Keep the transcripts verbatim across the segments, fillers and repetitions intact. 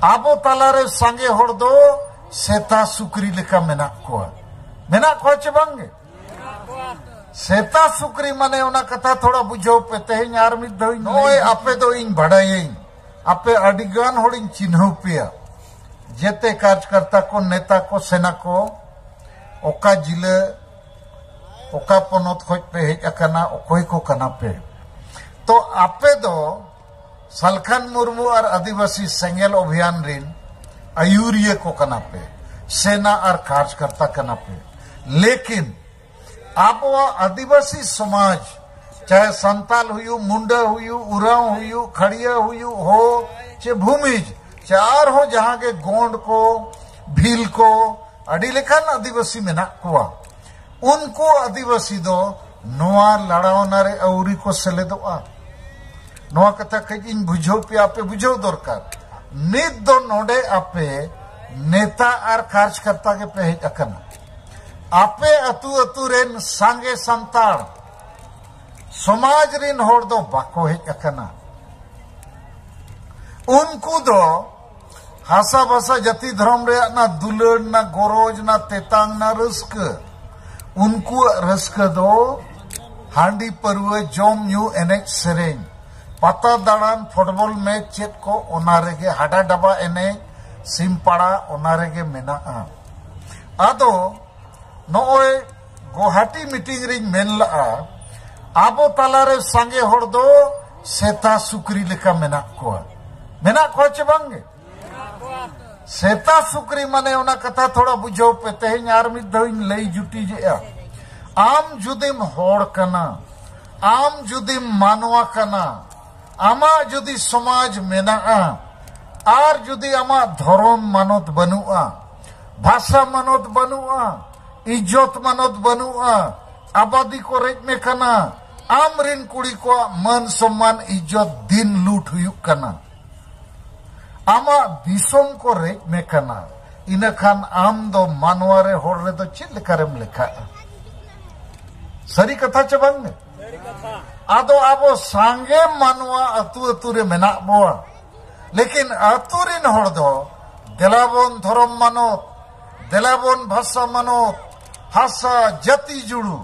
ᱟᱵᱚ ᱛᱟᱞᱟᱨᱮ ᱥᱟᱸᱜᱮ ᱦᱚᱲ ᱫᱚ ᱥᱮᱛᱟ ᱥᱩᱠᱨᱤ ᱞᱮᱠᱟ ᱢᱮᱱᱟᱜ ᱠᱚᱣᱟ᱾ ᱢᱮᱱᱟᱜ ᱠᱚᱣᱟ ᱪᱮ ᱵᱟᱝᱜᱮ? ᱥᱮᱛᱟ ᱥᱩᱠᱨᱤ ᱢᱟᱱᱮ ᱚᱱᱟ ᱠᱟᱛᱷᱟ ᱛᱷᱚᱲᱟ ᱵᱩᱡᱷᱟᱹᱣ ᱯᱮ᱾ ᱛᱮᱦᱮᱧ ᱟᱨ ᱢᱤᱫ ᱫᱷᱟᱣ ᱤᱧ ᱱᱚᱜᱼᱚᱭ ᱞᱟᱹᱭ ᱟᱯᱮ ᱫᱚ ᱤᱧ ᱵᱟᱰᱟᱭᱟᱹᱧ, ᱟᱯᱮ ᱟᱹᱰᱤ ᱜᱟᱱ ᱦᱚᱲᱤᱧ ᱪᱤᱱᱦᱟᱹᱣ ᱯᱮᱭᱟ᱾ ᱡᱮᱛᱮ ᱠᱟᱨᱡᱽᱠᱟᱨᱛᱟ ᱠᱚ, ᱱᱮᱛᱟ ᱠᱚ, ᱥᱮᱱᱟ ᱠᱚ, ᱚᱠᱟ ᱡᱤᱞᱟᱹ, ᱚᱠᱟ ᱯᱚᱱᱚᱛ ᱠᱷᱚᱡ ᱯᱮ ᱦᱮᱡ ᱟᱠᱟᱱᱟ, ᱚᱠᱚᱭ ᱠᱚ ᱠᱟᱱᱟ ᱯᱮ? ᱛᱚ ᱟᱯᱮ ᱫᱚ ᱥᱟᱞᱠᱷᱟᱱ ᱢᱩᱨᱢᱩ ᱟᱨ ᱟᱹᱫᱤᱵᱟᱹᱥᱤ ᱥᱮᱸᱜᱮᱞ ᱚᱵᱷᱤᱭᱟᱱ ᱨᱤᱱ ᱟᱹᱭᱩᱨᱤᱭᱟᱹ ᱠᱚ ᱠᱟᱱᱟ ᱯᱮ, ᱥᱮᱱᱟ ᱟᱨ ᱠᱟᱨᱡᱽᱠᱟᱨᱛᱟ ᱠᱟᱱᱟ ᱯᱮ᱾ ᱞᱮᱠᱤᱱ ᱟᱵᱚᱣᱟᱜ ᱟᱹᱫᱤᱵᱟᱹᱥᱤ ᱥᱚᱢᱟᱡᱽ, ᱪᱟᱦᱮ ᱥᱟᱱᱛᱟᱞ ᱦᱩᱭᱩᱜ, ᱢᱩᱱᱰᱟ ᱦᱩᱭᱩᱜ, ᱩᱨᱟᱣ ᱦᱩᱭᱩᱜ, ᱠᱷᱟᱲᱤᱭᱟ ᱦᱩᱭᱩᱜ, ᱦᱳ ᱪᱮ ᱵᱷᱩᱢᱤᱡᱽ, ᱪᱮ ᱟᱨᱦᱚᱸ ᱡᱟᱦᱟᱸ ᱜᱮ ᱜᱚᱸᱰ ᱠᱚ, ᱵᱷᱤᱞ ᱠᱚ, ᱟᱹᱰᱤ ᱞᱮᱠᱟᱱ ᱟᱹᱫᱤᱵᱟᱹᱥᱤ ᱢᱮᱱᱟᱜ ᱠᱚᱣᱟ᱾ ᱩᱱᱠᱩ ᱟᱹᱫᱤᱵᱟᱹᱥᱤ ᱫᱚ ᱱᱚᱣᱟ ᱞᱟᱲᱟᱣᱱᱟ ᱨᱮ ᱟᱹᱣᱨᱤ ᱠᱚ ᱥᱮᱞᱮᱫᱚᱜᱼᱟ᱾ ᱱᱚᱣᱟ ᱠᱟᱛᱷᱟ ᱠᱟᱹᱡ ᱤᱧ ᱵᱩᱡᱷᱟᱹᱣ ᱯᱮᱭᱟ, ᱟᱯᱮ ᱵᱩᱡᱷᱟᱹᱣ ᱫᱚᱨᱠᱟᱨ᱾ ᱱᱤᱛ ᱫᱚ ᱱᱚᱰᱮ ᱟᱯᱮ ᱱᱮᱛᱟ ᱟᱨ ᱠᱟᱨᱡᱽᱠᱟᱨᱛᱟ ᱜᱮᱯᱮ ᱦᱮᱡ ᱟᱠᱟᱱᱟ᱾ ᱟᱯᱮ ᱟᱹᱛᱩ ᱟᱹᱛᱩ ᱨᱮᱱ ᱥᱟᱸᱜᱮ ᱥᱟᱱᱛᱟᱲ ᱥᱚᱢᱟᱡᱽ ᱨᱤᱱ ᱦᱚᱲ ᱫᱚ ᱵᱟᱠᱚ ᱦᱮᱡ ᱟᱠᱟᱱᱟ᱾ ᱩᱱᱠᱩ ᱫᱚ ᱦᱟᱥᱟ ᱵᱷᱟᱥᱟ ᱡᱟᱹᱛᱤ ᱫᱷᱚᱨᱚᱢ ᱨᱮᱭᱟᱜ ᱱᱟ ᱫᱩᱞᱟᱹᱲ, ᱱᱟ ᱜᱚᱨᱚᱡᱽ, ᱱᱟ ᱛᱮᱛᱟᱝ, ᱱᱟ ᱨᱟᱹᱥᱠᱟᱹ᱾ ᱩᱱᱠᱩᱣᱟᱜ ᱨᱟᱹᱥᱠᱟᱹ ᱫᱚ ᱦᱟᱺᱰᱤ ᱯᱟᱹᱨᱣᱟᱹ, ᱡᱚᱢ ᱧᱩ, ᱮᱱᱮᱡ ᱥᱮᱨᱮᱧ, ᱯᱟᱛᱟ ᱫᱟᱬᱟᱱ, ᱯᱷᱩᱴᱵᱚᱞ ᱢᱮᱪ, ᱪᱮᱫ ᱠᱚ, ᱚᱱᱟ ᱨᱮᱜᱮ, ᱦᱟᱰᱟ ᱰᱟᱵᱟ ᱮᱱᱮᱡ, ᱥᱤᱢ ᱯᱟᱲᱟ, ᱚᱱᱟ ᱨᱮᱜᱮ ᱢᱮᱱᱟᱜᱼᱟ᱾ ᱟᱫᱚ ᱱᱚᱜᱼᱚᱭ ᱜᱳᱦᱟᱴᱤ ᱢᱤᱴᱤᱝ ᱨᱤᱧ ᱢᱮᱱ ᱞᱟᱜᱼᱟ, ᱟᱵᱚ ᱛᱟᱞᱟᱨᱮ ᱥᱟᱸᱜᱮ ᱦᱚᱲ ᱫᱚ ᱥᱮᱛᱟ ᱥᱩᱠᱨᱤ ᱞᱮᱠᱟ ᱢᱮᱱᱟᱜ ᱠᱚᱣᱟ᱾ ᱢᱮᱱᱟᱜ ᱠᱚᱣᱟ ᱪᱮ ᱵᱟᱝᱜᱮ? ᱥᱮᱛᱟ ᱥᱩᱠᱨᱤ ᱢᱟᱱᱮ ᱚᱱᱟ ᱠᱟᱛᱷᱟ ᱛᱷᱚᱲᱟ ᱵᱩᱡᱷᱟᱹᱣ ᱯᱮ᱾ ᱛᱮᱦᱮᱧ ᱟᱨ ᱢᱤᱫ ᱫᱷᱟᱣ ᱤᱧ ᱞᱟᱹᱭ ᱡᱩᱴᱤᱡᱮᱜᱼᱟ, ᱟᱢ ᱡᱩᱫᱤᱢ ᱦᱚᱲ ᱠᱟᱱᱟ, ᱟᱢ ᱡᱩᱫᱤᱢ ᱢᱟᱱᱣᱟ ᱠᱟᱱᱟ, ᱟᱢᱟᱜ ᱡᱩᱫᱤ ᱥᱚᱢᱟᱡᱽ ᱢᱮᱱᱟᱜᱼᱟ, ᱟᱨ ᱡᱩᱫᱤ ᱟᱢᱟᱜ ᱫᱷᱚᱨᱚᱢ ᱢᱟᱱᱚᱛ ᱵᱟᱹᱱᱩᱜᱼᱟ, ᱵᱷᱟᱥᱟ ᱢᱟᱱᱚᱛ ᱵᱟᱹᱱᱩᱜᱼᱟ, ᱤᱡᱽᱡᱚᱛ ᱢᱟᱱᱚᱛ ᱵᱟᱹᱱᱩᱜᱼᱟ, ᱟᱵᱟᱫᱤ ᱠᱚ ᱨᱮᱡ ᱢᱮ ᱠᱟᱱᱟ, ᱟᱢ ᱨᱤᱱ ᱠᱩᱲᱤ ᱠᱚᱣᱟᱜ ᱢᱟᱹᱱ ᱥᱚᱢᱢᱟᱱ ᱤᱡᱽᱡᱚᱛ ᱫᱤᱱ ᱞᱩᱴ ᱦᱩᱭᱩᱜ ᱠᱟᱱᱟ, ᱟᱢᱟᱜ ᱫᱤᱥᱚᱢ ᱠᱚ ᱨᱮᱡ ᱢᱮ ᱠᱟᱱᱟ, ᱤᱱᱟᱹᱠᱷᱟᱱ ᱟᱢ ᱫᱚ ᱢᱟᱱᱣᱟ ᱨᱮ, ᱦᱚᱲ ᱨᱮᱫᱚ ᱪᱮᱫ ᱞᱮᱠᱟᱨᱮᱢ ᱞᱮᱠᱷᱟᱜᱼᱟ? ᱥᱟᱹᱨᱤ ᱠᱟᱛᱷᱟ ᱪᱮ ᱵᱟᱝ? ᱟᱫᱚ ᱟᱵᱚ ᱥᱟᱸᱜᱮ ᱢᱟᱱᱣᱟ ᱟᱹᱛᱩ ᱟᱹᱛᱩ ᱨᱮ ᱢᱮᱱᱟᱜ ᱵᱚᱣᱟ᱾ ᱞᱮᱠᱤᱱ ᱟᱹᱛᱩ ᱨᱤᱱ ᱦᱚᱲ ᱫᱚ ᱫᱮᱞᱟᱵᱚᱱ ᱫᱷᱚᱨᱚᱢ ᱢᱟᱱᱚᱛ, ᱫᱮᱞᱟᱵᱚᱱ ᱵᱷᱟᱥᱟ ᱢᱟᱱᱚᱛ, ᱵᱷᱟᱥᱟ ᱡᱟᱹᱛᱤ ᱡᱩᱲᱩ᱾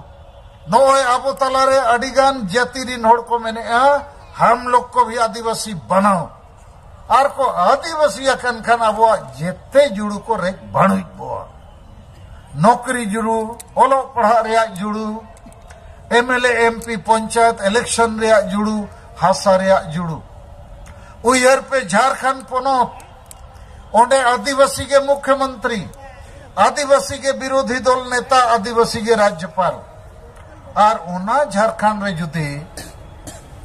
ᱱᱚᱜᱼᱚᱭ ᱟᱵᱚ ᱛᱟᱞᱟᱨᱮ ᱟᱹᱰᱤᱜᱟᱱ ᱡᱟᱹᱛᱤ ᱨᱤᱱ ᱦᱚᱲ ᱠᱚ ᱢᱮᱱᱮᱜᱼᱟ, ᱦᱟᱢ ᱞᱳᱜ ᱠᱚ ᱵᱷᱤ ᱟᱹᱫᱤᱵᱟᱹᱥᱤ ᱵᱟᱱᱟᱣ᱾ ᱟᱨ ᱠᱚ ᱟᱹᱫᱤᱵᱟᱹᱥᱤ ᱟᱠᱟᱱ ᱠᱷᱟᱱ ᱟᱵᱚᱣᱟᱜ ᱡᱮᱛᱮ ᱡᱩᱲᱩ ᱠᱚ ᱨᱮᱡ ᱵᱟᱹᱱᱩᱡ ᱵᱚᱣᱟ᱾ ᱱᱚᱠᱨᱤ ᱡᱩᱲᱩ, ᱚᱞᱚᱜ ᱯᱟᱲᱦᱟᱜ ᱨᱮᱭᱟᱜ ᱡᱩᱲᱩ, M L A, M P, panchayat election ᱨᱮᱭᱟᱜ ᱡᱩᱲᱩ, ᱦᱟᱥᱟ ᱨᱮᱭᱟᱜ ᱡᱩᱲᱩ᱾ ᱩᱭᱦᱟᱹᱨ ᱯᱮ, ᱡᱷᱟᱲᱠᱷᱚᱸᱰ ᱯᱚᱱᱚᱛ, ᱚᱸᱰᱮ ᱟᱹᱫᱤᱵᱟᱹᱥᱤ ᱜᱮ ᱢᱩᱠᱷᱭᱚᱢᱚᱱᱛᱨᱤ, ᱟᱹᱫᱤᱵᱟᱹᱥᱤ ᱜᱮ ᱵᱤᱨᱳᱫᱷᱤ ᱫᱚᱞ ᱱᱮᱛᱟ, ᱟᱹᱫᱤᱵᱟᱹᱥᱤ ᱜᱮ ᱨᱟᱡᱽᱡᱚᱯᱟᱞ᱾ ᱟᱨ ᱚᱱᱟ ᱡᱷᱟᱲᱠᱷᱚᱸᱰ ᱨᱮ ᱡᱩᱫᱤ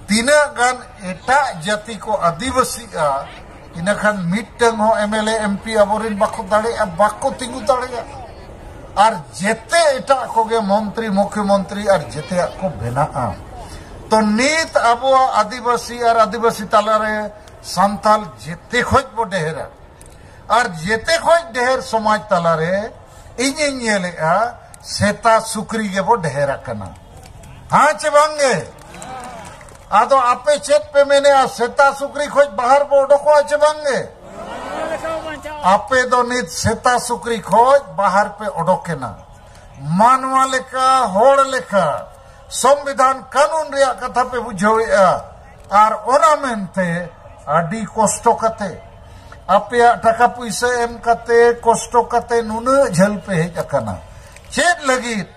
ᱛᱤᱱᱟᱹᱜ ᱜᱟᱱ ᱮᱴᱟᱜ ᱡᱟᱹᱛᱤ ᱠᱚ ᱟᱹᱫᱤᱵᱟᱹᱥᱤᱜᱼᱟ, ᱤᱱᱟᱹᱠᱷᱟᱱ ᱢᱤᱫᱴᱟᱝ ᱦᱚᱸ M L A, M P ᱟᱵᱚᱨᱮᱱ ᱵᱟᱠᱚ ᱫᱟᱲᱮᱭᱟᱜᱼᱟ, ᱵᱟᱠᱚ ᱛᱤᱸᱜᱩ ᱫᱟᱲᱮᱭᱟᱜᱼᱟ᱾ ᱟᱨ ᱡᱮᱛᱮ ᱮᱴᱟᱜ ᱠᱚᱜᱮ ᱢᱚᱱᱛᱨᱤ, ᱢᱩᱠᱷᱭᱚᱢᱚᱱᱛᱨᱤ ᱟᱨ ᱡᱮᱛᱮᱭᱟᱜ ᱠᱚ ᱵᱮᱱᱟᱜᱼᱟ᱾ ᱛᱚ ᱱᱤᱛ ᱟᱵᱚᱣᱟᱜ ᱟᱹᱫᱤᱵᱟᱹᱥᱤ ᱟᱨ ᱟᱹᱫᱤᱵᱟᱹᱥᱤ ᱛᱟᱞᱟᱨᱮ ᱥᱟᱱᱛᱟᱞ ᱡᱮᱛᱮ ᱠᱷᱚᱡ ᱵᱚ ᱰᱷᱮᱨᱟ᱾ ᱟᱨ ᱡᱮᱛᱮ ᱠᱷᱚᱡ ᱰᱷᱮᱨ ᱥᱚᱢᱟᱡᱽ ᱛᱟᱞᱟᱨᱮ ᱤᱧᱤᱧ ᱧᱮᱞᱮᱜᱼᱟ, ᱥᱮᱛᱟ ᱥᱩᱠᱨᱤ ᱜᱮᱵᱚ ᱰᱷᱮᱨ ᱟᱠᱟᱱᱟ᱾ ᱦᱮᱸ ᱪᱮ ᱵᱟᱝ ᱜᱮ? ᱟᱫᱚ ᱟᱯᱮ ᱪᱮᱫ ᱯᱮ ᱢᱮᱱᱮᱜᱼᱟ, ᱥᱮᱛᱟ ᱥᱩᱠᱨᱤ ᱠᱷᱚᱡ ᱵᱟᱦᱟᱨ ᱵᱚ ᱚᱰᱚᱠᱚᱜᱼᱟ ᱪᱮ ᱵᱟᱝ ᱜᱮ? ᱟᱯᱮ ᱫᱚ ᱱᱤᱛ ᱥᱮᱛᱟ ᱥᱩᱠᱨᱤ ᱠᱷᱚᱡ ᱵᱟᱦᱟᱨ ᱯᱮ ᱚᱰᱚᱠᱮᱱᱟ᱾ ᱢᱟᱱᱣᱟ ᱞᱮᱠᱟ, ᱦᱚᱲ ᱞᱮᱠᱟ, ᱥᱚᱝᱵᱤᱫᱷᱟᱱ ᱠᱟᱹᱱᱩᱱ ᱨᱮᱭᱟᱜ ᱠᱟᱛᱷᱟ ᱯᱮ ᱵᱩᱡᱷᱟᱹᱣᱮᱜᱼᱟ᱾ ᱟᱨ ᱚᱱᱟ ᱢᱮᱱᱛᱮ ᱟᱹᱰᱤ ᱠᱚᱥᱴᱚ ᱠᱟᱛᱮ, ᱟᱯᱮᱭᱟᱜ ᱴᱟᱠᱟ ᱯᱩᱭᱥᱟᱹ ᱮᱢ ᱠᱟᱛᱮ, ᱠᱚᱥᱴᱚ ᱠᱟᱛᱮ ᱱᱩᱱᱟᱹᱜ ᱡᱷᱟᱹᱞ ᱯᱮ ᱦᱮᱡ ᱟᱠᱟᱱᱟ᱾ ᱪᱮᱫ ᱞᱟᱹᱜᱤᱫ?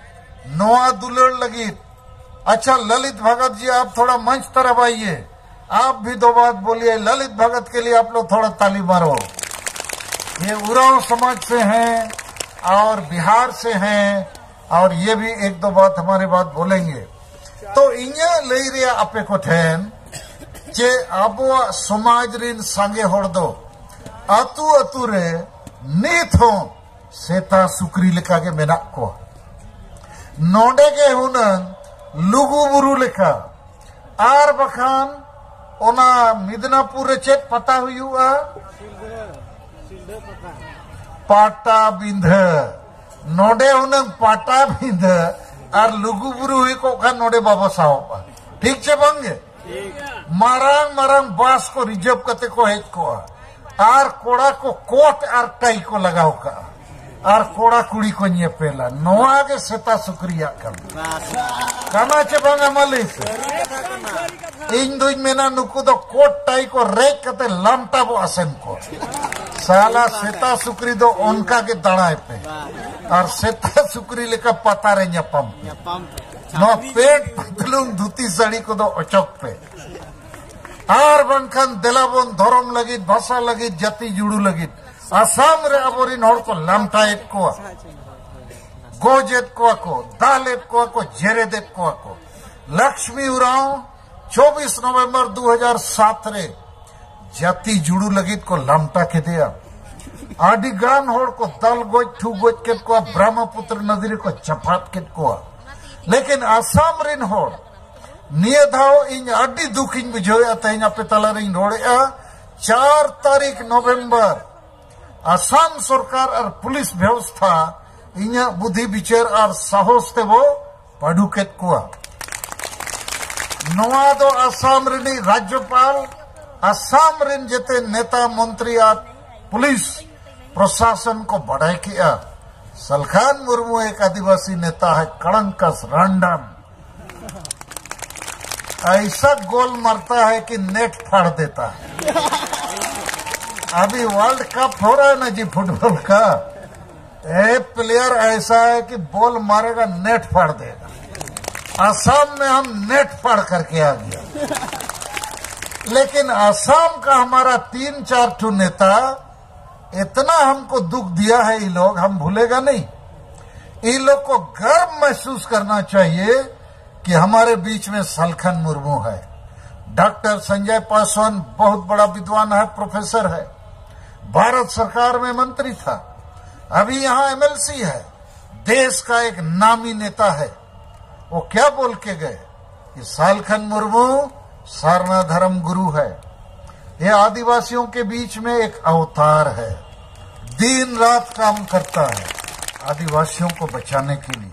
ᱱᱚᱣᱟ ᱫᱩᱞᱟᱹᱲ ᱞᱟᱹᱜᱤᱫ᱾ अच्छा ललित भगत जी, आप थोड़ा मंच तरफ आइए। आप भी दो बात बोलिए। ललित भगत के लिए आप लोग थोड़ा ताली मारो। ये उरांव समाज से हैं और बिहार से हैं और ये भी एक दो बात हमारे बात बोलेंगे। तो ᱤᱧᱟᱹᱜ ᱞᱟᱹᱭ ᱨᱮᱭᱟᱜ ᱟᱯᱮ ᱠᱚᱴᱷᱮᱱ ᱡᱮ ᱟᱵᱚᱣᱟᱜ ᱥᱚᱢᱟᱡᱽ ᱨᱤᱱ ᱥᱟᱸᱜᱮ ᱦᱚᱲ ᱫᱚ ᱟᱹᱛᱩ ᱟᱹᱛᱩ ᱨᱮ ᱱᱤᱛ ᱦᱚᱸ ᱥᱮᱛᱟ ᱥᱩᱠᱨᱤ ᱞᱮᱠᱟ ᱜᱮ ᱢᱮᱱᱟᱜ ᱠᱚᱣᱟ᱾ ᱱᱚᱰᱮ ᱜᱮ ᱦᱩᱱᱟᱹᱝ ᱞᱩᱜᱩ ᱵᱩᱨᱩ ᱞᱮᱠᱟ, ᱟᱨ ᱵᱟᱠᱷᱟᱱ ᱚᱱᱟ ᱢᱤᱫᱽᱱᱟᱯᱩᱨ ᱨᱮ ᱪᱮᱫ ᱯᱟᱛᱟ ᱦᱩᱭᱩᱜᱼᱟ? ᱯᱟᱴᱟᱵᱤᱸᱫᱷᱟᱹ᱾ ᱱᱚᱰᱮ ᱦᱩᱱᱟᱹᱝ ᱯᱟᱴᱟᱵᱤᱸᱫᱷᱟᱹ ᱟᱨ ᱞᱩᱜᱩ ᱵᱩᱨᱩ ᱦᱩᱭ ᱠᱚᱜ ᱠᱷᱟᱱ ᱱᱚᱰᱮ ᱵᱟᱵᱚ ᱥᱟᱦᱚᱵᱼᱟ᱾ ᱴᱷᱤᱠ ᱪᱮ ᱵᱟᱝ ᱜᱮ? ᱢᱟᱨᱟᱝ ᱢᱟᱨᱟᱝ ᱵᱟᱥ ᱠᱚ ᱨᱤᱡᱟᱨᱵᱷ ᱠᱟᱛᱮ ᱠᱚ ᱦᱮᱡ ᱠᱚᱜᱼᱟ, ᱟᱨ ᱠᱚᱲᱟ ᱠᱚ ᱠᱳᱴ ᱟᱨ ᱴᱟᱭ ᱠᱚ ᱞᱟᱜᱟᱣ ᱠᱟᱜᱼᱟ, ᱟᱨ ᱠᱚᱲᱟ ᱠᱩᱲᱤ ᱠᱚ ᱧᱮᱯᱮᱞᱟ᱾ ᱱᱚᱣᱟ ᱜᱮ ᱥᱮᱛᱟ ᱥᱩᱠᱨᱤᱭᱟᱜ ᱠᱟᱹᱢᱤ ᱠᱟᱱᱟ ᱪᱮ ᱵᱟᱝᱟ? ᱢᱟ ᱞᱟᱹᱭ ᱯᱮ᱾ ᱤᱧ ᱫᱩᱧ ᱢᱮᱱᱟ, ᱱᱩᱠᱩ ᱫᱚ ᱠᱳᱴ ᱴᱟᱭ ᱠᱚ ᱨᱮᱡ ᱠᱟᱛᱮ ᱞᱟᱢᱴᱟ ᱵᱚ ᱟᱥᱮᱱ ᱠᱚᱣᱟ᱾ ᱥᱟᱞᱟ ᱥᱮᱛᱟ ᱥᱩᱠᱨᱤ ᱫᱚ ᱚᱱᱠᱟ ᱜᱮ ᱫᱟᱬᱟᱭ ᱯᱮ, ᱟᱨ ᱥᱮᱛᱟ ᱥᱩᱠᱨᱤ ᱞᱮᱠᱟ ᱯᱟᱛᱟ ᱨᱮ ᱧᱟᱯᱟᱢ ᱯᱮ᱾ ᱱᱚᱣᱟ ᱯᱮᱱᱴ ᱯᱟᱛᱞᱩᱱ ᱫᱷᱩᱛᱤ ᱥᱟᱹᱲᱤ ᱠᱚᱫᱚ ᱚᱪᱚᱜ ᱯᱮ, ᱟᱨ ᱵᱟᱝᱠᱷᱟᱱ ᱫᱮᱞᱟ ᱵᱚᱱ ᱫᱷᱚᱨᱚᱢ ᱞᱟᱹᱜᱤᱫ, ᱵᱷᱟᱥᱟ ᱞᱟᱹᱜᱤᱫ, ᱡᱟᱹᱛᱤ ᱡᱩᱲᱩ ᱞᱟᱹᱜᱤᱫ᱾ ᱟᱥᱟᱢ ᱨᱮ ᱟᱵᱚᱨᱤᱱ ᱦᱚᱲ ᱠᱚ ᱞᱟᱢᱴᱟᱭᱮᱫ ᱠᱚᱣᱟ, ᱜᱚᱡᱮᱫ ᱠᱚᱣᱟ ᱠᱚ, ᱫᱟᱞᱮᱫ ᱠᱚᱣᱟ ᱠᱚ, ᱡᱮᱨᱮᱫᱮᱫ ᱠᱚᱣᱟ ᱠᱚ᱾ ᱞᱟᱠᱥᱢᱤ ᱩᱨᱟᱸᱣ ᱪᱚᱵᱵᱤᱥ ᱱᱚᱵᱷᱮᱢᱵᱚᱨ ᱫᱩ ᱦᱟᱡᱟᱨ ᱥᱟᱛ ᱨᱮ ᱡᱟᱹᱛᱤ ᱡᱩᱲᱩ ᱞᱟᱹᱜᱤᱫ ᱠᱚ ᱞᱟᱢᱴᱟ ᱠᱮᱫᱮᱭᱟ᱾ ᱟᱹᱰᱤ ᱜᱟᱱ ᱦᱚᱲ ᱠᱚ ᱫᱟᱞ ᱜᱚᱡ, ᱴᱷᱩ ᱜᱚᱡ ᱠᱮᱫ ᱠᱚᱣᱟ, ᱵᱨᱟᱦᱢᱚᱯᱩᱛᱨᱚ ᱱᱚᱫᱤ ᱨᱮᱠᱚ ᱪᱟᱯᱟᱫ ᱠᱮᱫ ᱠᱚᱣᱟ᱾ ᱞᱮᱠᱤᱱ ᱟᱥᱟᱢ ᱨᱤᱱ ᱦᱚᱲ, ᱱᱤᱭᱟᱹ ᱫᱷᱟᱣ ᱤᱧ ᱟᱹᱰᱤ ᱫᱩᱠ ᱤᱧ ᱵᱩᱡᱷᱟᱹᱣᱮᱫᱼᱟ, ᱛᱮᱦᱮᱧ ᱟᱯᱮ ᱛᱟᱞᱟᱨᱤᱧ ᱨᱚᱲᱮᱫᱼᱟ, ᱪᱟᱨ ᱛᱟᱹᱨᱤᱠᱷ ᱱᱚᱵᱷᱮᱢᱵᱚᱨ ᱟᱥᱟᱢ ᱥᱚᱨᱠᱟᱨ ᱟᱨ ᱯᱩᱞᱤᱥ ᱵᱮᱵᱚᱥᱛᱷᱟ ᱤᱧᱟᱹᱜ ᱵᱩᱫᱷᱤ ᱵᱤᱪᱟᱹᱨ ᱟᱨ ᱥᱟᱦᱚᱥ ᱛᱮᱵᱚ ᱯᱟᱹᱰᱩ ᱠᱮᱫ ᱠᱚᱣᱟ᱾ ᱱᱚᱣᱟ ᱫᱚ ᱟᱥᱟᱢ ᱨᱤᱱᱤᱡ ᱨᱟᱡᱽᱡᱚᱯᱟᱞ, ᱟᱥᱟᱢ ᱨᱤᱱ ᱡᱮᱛᱮ ᱱᱮᱛᱟ ᱢᱚᱱᱛᱨᱤ ᱟᱨ ᱯᱩᱞᱤᱥ ᱯᱨᱚᱥᱟᱥᱚᱱ ᱠᱚ ᱵᱟᱰᱟᱭ ᱠᱮᱜᱼᱟ, ᱥᱟᱞᱠᱷᱟᱱ ᱢᱩᱨᱢᱩ ᱮᱠ ᱟᱹᱫᱤᱵᱟᱹᱥᱤ ᱱᱮᱛᱟ ᱦᱮ, ᱠᱟᱲᱟᱝᱠᱟᱥ ᱨᱟᱱᱰᱟᱢ᱾ ऐसा गोल मारता है कि नेट फाड़ देता है। अभी वर्ल्ड कप हो रहा है ना जी, फुटबॉल का, ये प्लेयर ऐसा है कि बॉल मारेगा, नेट फाड़ देगा। असम में हम नेट फाड़ करके आ गया। लेकिन असम का हमारा तीन चार ठो नेता इतना हमको दुख दिया है, ये लोग हम भूलेगा नहीं। इन लोग को गर्व महसूस करना चाहिए कि हमारे बीच में सलखन मुर्मू है। डॉक्टर संजय पासवान बहुत बड़ा विद्वान है, प्रोफेसर है, भारत सरकार में मंत्री था, अभी यहाँ एमएलसी है, देश का एक नामी नेता है। वो क्या बोल के गए कि सालखन मुर्मू सरना धर्म गुरु है, ये आदिवासियों के बीच में एक अवतार है, दिन रात काम करता है आदिवासियों को बचाने के लिए।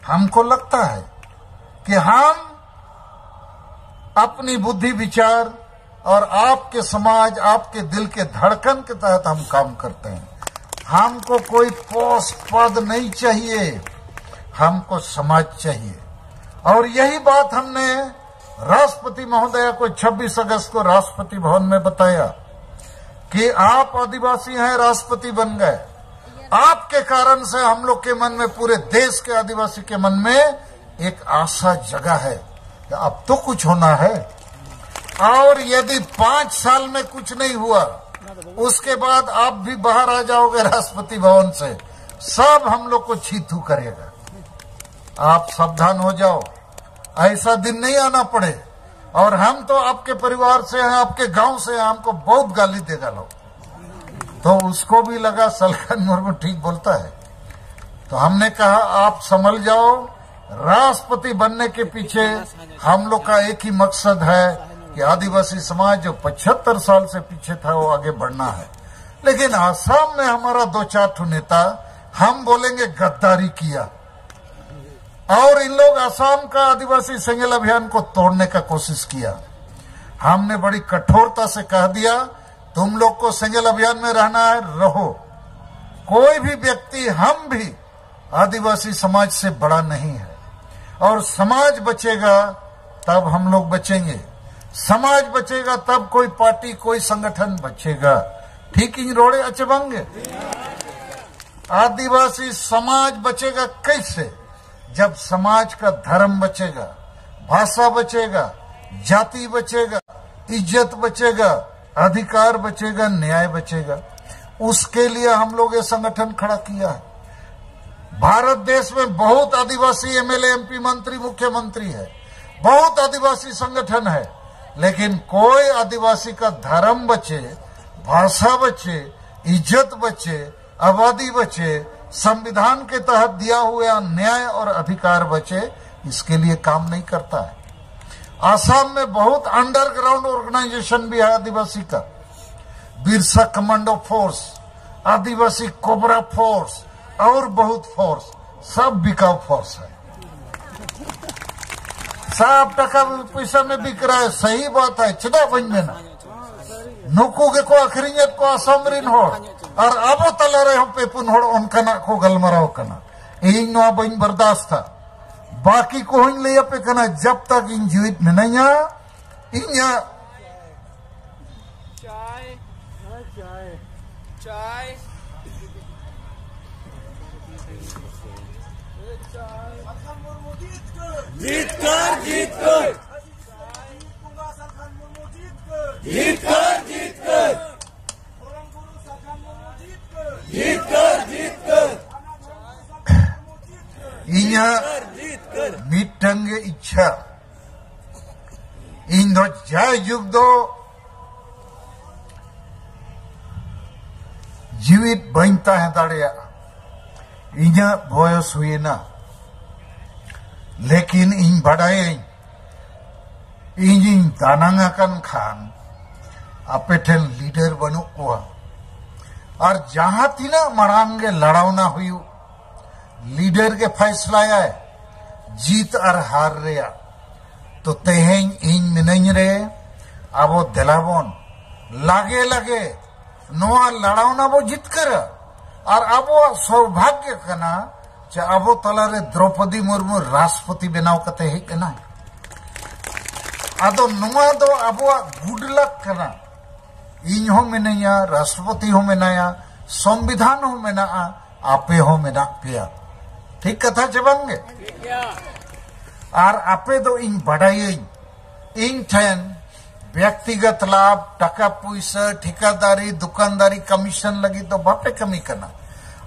हमको लगता है कि हम अपनी बुद्धि विचार और आपके समाज, आपके दिल के धड़कन के तहत हम काम करते हैं। हमको कोई पोस्ट पद नहीं चाहिए, हमको समाज चाहिए। और यही बात हमने राष्ट्रपति महोदया को छब्बीस अगस्त को राष्ट्रपति भवन में बताया कि आप आदिवासी हैं, राष्ट्रपति बन गए, आपके कारण से हम लोग के मन में, पूरे देश के आदिवासी के मन में एक आशा जगा है कि अब तो कुछ होना है। और यदि पांच साल में कुछ नहीं हुआ, उसके बाद आप भी बाहर आ जाओगे राष्ट्रपति भवन से, सब हम लोग को छी थू करेगा। आप सावधान हो जाओ, ऐसा दिन नहीं आना पड़े। और हम तो आपके परिवार से हैं, आपके गांव से हैं, हमको बहुत गाली देगा लोग। तो उसको भी लगा सलखन मुर्मू ठीक बोलता है। तो हमने कहा, आप संभल जाओ, राष्ट्रपति बनने के पीछे हम लोग का एक ही मकसद है कि आदिवासी समाज जो पचहत्तर साल से पीछे था, वो आगे बढ़ना है। लेकिन आसाम में हमारा दो चार ठो नेता, हम बोलेंगे, गद्दारी किया। और इन लोग आसाम का आदिवासी सेंगेल अभियान को तोड़ने का कोशिश किया। हमने बड़ी कठोरता से कह दिया, तुम लोग को सेंगेल अभियान में रहना है, रहो। कोई भी व्यक्ति, हम भी आदिवासी समाज से बड़ा नहीं है। और समाज बचेगा तब हम लोग बचेंगे, समाज बचेगा तब कोई पार्टी, कोई संगठन बचेगा। ठीक इन रोड़े अच्छे बंगे। आदिवासी समाज बचेगा कैसे? जब समाज का धर्म बचेगा, भाषा बचेगा, जाति बचेगा, इज्जत बचेगा, अधिकार बचेगा, न्याय बचेगा। उसके लिए हम लोग ये संगठन खड़ा किया है। भारत देश में बहुत आदिवासी एमएलए, एमपी, मंत्री, मुख्यमंत्री है, बहुत आदिवासी संगठन है, लेकिन कोई आदिवासी का धर्म बचे, भाषा बचे, इज्जत बचे, आबादी बचे, संविधान के तहत दिया हुआ न्याय और अधिकार बचे, इसके लिए काम नहीं करता है। आसाम में बहुत अंडरग्राउंड ऑर्गेनाइजेशन भी है आदिवासी का, बिरसा कमांडो फोर्स, आदिवासी कोबरा फोर्स और बहुत फोर्स, सब बिकाऊ फोर्स है। ᱥᱟᱯ ᱴᱟᱠᱟ ᱯᱚᱭᱥᱟ ᱢᱮ ᱵᱤᱠ ᱨᱟᱦᱟ ᱦᱟᱭ, ᱥᱟᱦᱤ ᱵᱟᱛ ᱦᱟᱭ, ᱪᱮᱫᱟᱜ ᱵᱟᱹᱧ ᱢᱮᱱᱟ? ᱱᱩᱠᱩ ᱜᱮᱠᱚ ᱟᱹᱠᱷᱨᱤᱧᱮᱫ ᱠᱚᱣᱟ ᱟᱥᱟᱢ ᱨᱤᱱ ᱦᱚᱲ, ᱟᱨ ᱟᱵᱚ ᱛᱟᱞᱟ ᱨᱮᱦᱚᱸ ᱯᱮ ᱯᱩᱱ ᱦᱚᱲ ᱚᱱᱠᱟᱱᱟᱜ ᱠᱚ ᱜᱟᱞᱢᱟᱨᱟᱣ ᱠᱟᱱᱟ᱾ ᱤᱧ ᱱᱚᱣᱟ ᱵᱟᱹᱧ ᱵᱟᱨᱫᱟᱥᱛᱟ᱾ ᱵᱟᱠᱤ ᱠᱚᱦᱚᱸᱧ ᱞᱟᱹᱭ ᱟᱯᱮ ᱠᱟᱱᱟ, ᱡᱟᱵ ᱛᱟᱠ ᱤᱧ ᱡᱤᱣᱤᱫ ᱢᱤᱱᱟᱹᱧᱟ, ᱤᱧᱟᱹᱜ ᱡᱤᱛᱠᱟᱹᱨ, ᱡᱤᱛᱠᱟᱹᱨ᱾ ᱡᱤᱛᱠᱟᱹᱨ, ᱡᱤᱛᱠᱟᱹᱨ᱾ ᱡᱤᱛᱠᱟᱹᱨ, ᱡᱤᱛᱠᱟᱹᱨ᱾ ᱤᱧᱟᱹᱜ ᱢᱤᱫᱴᱟᱝ ᱜᱮ ᱤᱪᱪᱷᱟ, ᱤᱧ ᱫᱚ ᱡᱟᱭᱡᱩᱜᱽ ᱫᱚ ᱡᱤᱣᱤᱫ ᱵᱟᱹᱧ ᱛᱟᱦᱮᱸ ᱫᱟᱲᱮᱭᱟᱜᱼᱟ᱾ ᱤᱧᱟᱹᱜ ᱵᱚᱭᱚᱥ ᱦᱩᱭᱮᱱᱟ, ᱞᱮᱠᱤᱱ ᱤᱧ ᱵᱟᱰᱟᱭᱟᱹᱧ, ᱤᱧᱤᱧ ᱫᱟᱱᱟᱝ ᱟᱠᱟᱱ ᱠᱷᱟᱱ ᱟᱯᱮ ᱴᱷᱮᱱ ᱞᱤᱰᱟᱨ ᱵᱟᱹᱱᱩᱜ ᱠᱚᱣᱟ᱾ ᱟᱨ ᱡᱟᱦᱟᱸ ᱛᱤᱱᱟᱹᱜ ᱢᱟᱲᱟᱝ ᱜᱮ ᱞᱟᱲᱟᱣᱱᱟ ᱦᱩᱭᱩᱜ, ᱞᱤᱰᱟᱨ ᱜᱮ ᱯᱷᱟᱭᱥᱞᱟᱭᱟᱭ ᱡᱤᱛ ᱟᱨ ᱦᱟᱨ ᱨᱮᱭᱟᱜ᱾ ᱛᱚ ᱛᱮᱦᱮᱧ ᱤᱧ ᱢᱤᱱᱟᱹᱧ ᱨᱮ, ᱟᱵᱚ ᱫᱮᱞᱟᱵᱚᱱ ᱞᱟᱜᱮ ᱞᱟᱜᱮ ᱱᱚᱣᱟ ᱞᱟᱲᱟᱣᱱᱟ ᱵᱚ ᱡᱤᱛᱠᱟᱹᱨᱟ᱾ ᱟᱨ ᱟᱵᱚᱣᱟᱜ ᱥᱳᱵᱷᱟᱜᱭᱚ ᱠᱟᱱᱟ ᱡᱮ ᱟᱵᱚ ᱛᱟᱞᱟᱨᱮ ᱫᱨᱚᱯᱚᱫᱤ ᱢᱩᱨᱢᱩ ᱨᱟᱥᱴᱨᱚᱯᱚᱛᱤ ᱵᱮᱱᱟᱣ ᱠᱟᱛᱮ ᱦᱮᱡ ᱮᱱᱟᱭ᱾ ᱟᱫᱚ ᱱᱚᱣᱟ ᱫᱚ ᱟᱵᱚᱣᱟᱜ ᱜᱩᱰ ᱞᱟᱠ ᱠᱟᱱᱟ᱾ ᱤᱧ ᱦᱚᱸ ᱢᱤᱱᱟᱹᱧᱟ, ᱨᱟᱥᱴᱨᱚᱯᱚᱛᱤ ᱦᱚᱸ ᱢᱮᱱᱟᱭᱟ, ᱥᱚᱝᱵᱤᱫᱷᱟᱱ ᱦᱚᱸ ᱢᱮᱱᱟᱜᱼᱟ, ᱟᱯᱮ ᱦᱚᱸ ᱢᱮᱱᱟᱜ ᱯᱮᱭᱟ᱾ ᱴᱷᱤᱠ ᱠᱟᱛᱷᱟ ᱪᱮ ᱵᱟᱝ ᱜᱮ? ᱟᱨ ᱟᱯᱮ ᱫᱚ ᱤᱧ ᱵᱟᱰᱟᱭᱟᱹᱧ, ᱤᱧ ᱴᱷᱮᱱ ᱵᱮᱠᱛᱤᱜᱚᱛ ᱞᱟᱵᱷ, ᱴᱟᱠᱟ ᱯᱩᱭᱥᱟᱹ, ᱴᱷᱤᱠᱟᱹᱫᱟᱨᱤ, ᱫᱚᱠᱟᱱᱫᱟᱨᱤ, ᱠᱚᱢᱤᱥᱚᱱ ᱞᱟᱹᱜᱤᱫ ᱫᱚ ᱵᱟᱯᱮ ᱠᱟᱹᱢᱤ ᱠᱟᱱᱟ᱾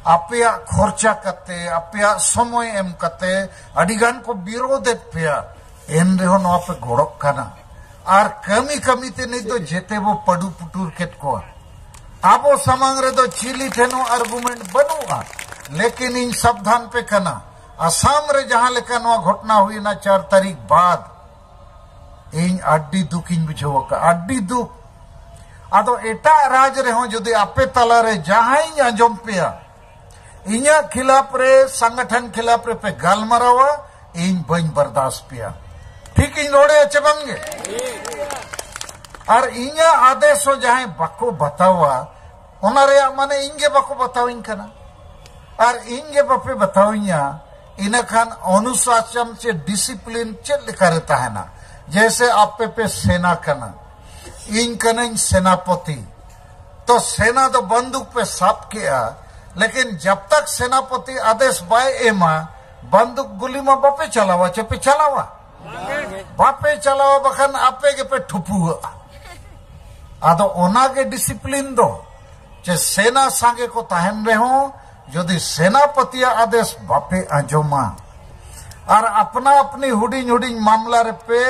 ᱟᱯᱮᱭᱟᱜ ᱠᱷᱚᱨᱪᱟ ᱠᱟᱛᱮ, ᱟᱯᱮᱭᱟᱜ ᱥᱚᱢᱚᱭ ᱮᱢ ᱠᱟᱛᱮ ᱟᱹᱰᱤ ᱜᱟᱱ ᱠᱚ ᱵᱤᱨᱳᱫᱮᱫ ᱯᱮᱭᱟ, ᱮᱱ ᱨᱮᱦᱚᱸ ᱱᱚᱣᱟ ᱯᱮ ᱜᱚᱲᱚᱜ ᱠᱟᱱᱟ᱾ ᱟᱨ ᱠᱟᱹᱢᱤ ᱠᱟᱹᱢᱤ ᱛᱮ ᱱᱤᱛ ᱫᱚ ᱡᱮᱛᱮ ᱵᱚ ᱯᱟᱹᱰᱩ ᱯᱩᱴᱩᱨ ᱠᱮᱫ ᱠᱚᱣᱟ᱾ ᱟᱵᱚ ᱥᱟᱢᱟᱝ ᱨᱮᱫᱚ ᱪᱤᱞᱤ ᱴᱷᱮᱱ ᱦᱚᱸ ᱟᱨᱜᱩᱢᱮᱱᱴ ᱵᱟᱹᱱᱩᱜᱼᱟ, ᱞᱮᱠᱤᱱ ᱤᱧ ᱥᱟᱵᱫᱷᱟᱱ ᱯᱮ ᱠᱟᱱᱟ᱾ ᱟᱥᱟᱢ ᱨᱮ ᱡᱟᱦᱟᱸ ᱞᱮᱠᱟ ᱱᱚᱣᱟ ᱜᱷᱚᱴᱱᱟ ᱦᱩᱭᱱᱟ ᱪᱟᱨ ᱛᱟᱹᱨᱤᱠᱷ ᱵᱟᱫ, ᱤᱧ ᱟᱹᱰᱤ ᱫᱩᱠ ᱤᱧ ᱵᱩᱡᱷᱟᱹᱣ ᱟᱠᱟᱫᱼᱟ, ᱟᱹᱰᱤ ᱫᱩᱠ᱾ ᱟᱫᱚ ᱮᱴᱟᱜ ᱨᱟᱡᱽ ᱨᱮᱦᱚᱸ ᱡᱩᱫᱤ ᱟᱯᱮ ᱛᱟᱞᱟᱨᱮ ᱡᱟᱦᱟᱸᱭᱤᱧ ᱟᱸᱡᱚᱢ ᱯᱮᱭᱟ, ᱤᱧᱟᱹᱜ ᱠᱷᱤᱞᱟᱯ ᱨᱮ, ᱥᱚᱝᱜᱚᱴᱷᱚᱱ ᱠᱷᱤᱞᱟᱯ ᱨᱮ ᱯᱮ ᱜᱟᱞᱢᱟᱨᱟᱣᱟ, ᱤᱧ ᱵᱟᱹᱧ ᱵᱟᱨᱫᱟᱥ ᱯᱮᱭᱟ᱾ ᱴᱷᱤᱠ ᱤᱧ ᱨᱚᱲᱮᱫᱼᱟ ᱪᱮ ᱵᱟᱝ ᱜᱮ? ᱟᱨ ᱤᱧᱟᱹᱜ ᱟᱫᱮᱥ ᱦᱚᱸ ᱡᱟᱦᱟᱸᱭ ᱵᱟᱠᱚ ᱵᱟᱛᱟᱣᱟ, ᱚᱱᱟ ᱨᱮᱭᱟᱜ ᱢᱟᱱᱮ ᱤᱧ ᱜᱮ ᱵᱟᱠᱚ ᱵᱟᱛᱟᱣᱤᱧ ᱠᱟᱱᱟ᱾ ᱟᱨ ᱤᱧ ᱜᱮ ᱵᱟᱯᱮ ᱵᱟᱛᱟᱣᱤᱧᱟ, ᱤᱱᱟᱹᱠᱷᱟᱱ ᱚᱱᱩᱥᱟᱥᱚᱱ ᱪᱮ ᱰᱤᱥᱤᱯᱞᱤᱱ ᱪᱮᱫ ᱞᱮᱠᱟᱨᱮ ᱛᱟᱦᱮᱱᱟ? ᱡᱮᱭᱥᱮ ᱟᱯᱮ ᱯᱮ ᱥᱮᱱᱟ ᱠᱟᱱᱟ, ᱤᱧ ᱠᱟᱹᱱᱟᱹᱧ ᱥᱮᱱᱟᱯᱚᱛᱤ, ᱛᱚ ᱥᱮᱱᱟ ᱫᱚ ᱵᱟᱱᱫᱩᱠ ᱯᱮ ᱥᱟᱵ ᱠᱮᱜᱼᱟ, ᱞᱮᱠᱤᱱ ᱡᱟᱵ ᱛᱟᱠ ᱥᱮᱱᱟᱯᱚᱛᱤ ᱟᱫᱮᱥ ᱵᱟᱭ ᱮᱢᱟ, ᱵᱟᱱᱫᱩᱠ ᱜᱩᱞᱤ ᱢᱟ ᱵᱟᱯᱮ ᱪᱟᱞᱟᱣᱟ᱾ ᱪᱮ ᱯᱮ ᱪᱟᱞᱟᱣᱟ? ᱵᱟᱯᱮ ᱪᱟᱞᱟᱣᱟ, ᱵᱟᱠᱷᱟᱱ ᱟᱯᱮ ᱜᱮᱯᱮ ᱴᱷᱩᱯᱩᱣᱟᱹᱜᱼᱟ᱾ ᱟᱫᱚ ᱚᱱᱟᱜᱮ ᱰᱤᱥᱤᱯᱞᱤᱱ ᱫᱚ, ᱪᱮ ᱥᱮᱱᱟ ᱥᱟᱸᱜᱮ ᱠᱚ ᱛᱟᱦᱮᱱ ᱨᱮᱦᱚᱸ, ᱡᱩᱫᱤ ᱥᱮᱱᱟᱯᱚᱛᱤᱭᱟᱜ ᱟᱫᱮᱥ ᱵᱟᱯᱮ ᱟᱸᱡᱚᱢᱟ ᱟᱨ ᱟᱯᱱᱟ ᱟᱯᱱᱤ ᱦᱩᱰᱤᱧ ᱦᱩᱰᱤᱧ ᱢᱟᱢᱞᱟ ᱨᱮᱯᱮ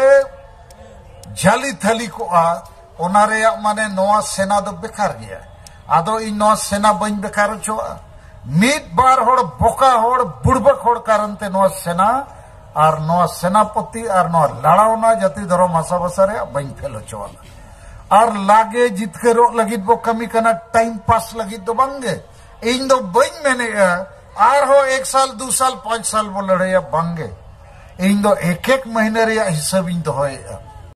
ᱡᱷᱟᱹᱞᱤ ᱛᱷᱟᱹᱞᱤ ᱠᱚᱜᱼᱟ, ᱚᱱᱟ ᱨᱮᱭᱟᱜ ᱢᱟᱱᱮ ᱱᱚᱣᱟ ᱥᱮᱱᱟ ᱫᱚ ᱵᱮᱠᱟᱨ ᱜᱮᱭᱟ᱾ ᱟᱫᱚ ᱤᱧ ᱱᱚᱣᱟ ᱥᱮᱱᱟ ᱵᱟᱹᱧ ᱵᱮᱠᱟᱨ ᱦᱚᱪᱚᱣᱟᱜᱼᱟ᱾ ᱢᱤᱫ ᱵᱟᱨ ᱦᱚᱲ, ᱵᱚᱠᱟ ᱦᱚᱲ, ᱵᱩᱲᱵᱟᱠ ᱦᱚᱲ ᱠᱟᱨᱚᱱ ᱛᱮ ᱱᱚᱣᱟ ᱥᱮᱱᱟ ᱟᱨ ᱱᱚᱣᱟ ᱥᱮᱱᱟᱯᱚᱛᱤ ᱟᱨ ᱱᱚᱣᱟ ᱞᱟᱲᱟᱣᱱᱟ ᱡᱟᱹᱛᱤ ᱫᱷᱚᱨᱚᱢ ᱦᱟᱥᱟ ᱵᱷᱟᱥᱟ ᱨᱮᱭᱟᱜ ᱵᱟᱹᱧ ᱯᱷᱮᱞ ᱦᱚᱪᱚᱣᱟᱜᱼᱟ᱾ ᱟᱨ ᱞᱟᱜᱮ ᱡᱤᱛᱠᱟᱹᱨᱚᱜ ᱞᱟᱹᱜᱤᱫ ᱵᱚ ᱠᱟᱹᱢᱤ ᱠᱟᱱᱟ, ᱴᱟᱭᱤᱢ ᱯᱟᱥ ᱞᱟᱹᱜᱤᱫ ᱫᱚ ᱵᱟᱝ ᱜᱮ᱾ ᱤᱧ ᱫᱚ ᱵᱟᱹᱧ ᱢᱮᱱᱮᱜᱼᱟ ᱟᱨᱦᱚᱸ ᱮᱠ ᱥᱟᱞ, ᱫᱩ ᱥᱟᱞ, ᱯᱟᱸᱪ ᱥᱟᱞ ᱵᱚ ᱞᱟᱹᱲᱦᱟᱹᱭᱟ, ᱵᱟᱝ ᱜᱮ᱾ ᱤᱧ ᱫᱚ ᱮᱠ ᱮᱠ ᱢᱟᱹᱦᱱᱟᱹ ᱨᱮᱭᱟᱜ ᱦᱤᱥᱟᱹᱵ ᱤᱧ ᱫᱚᱦᱚᱭᱮᱜᱼᱟ᱾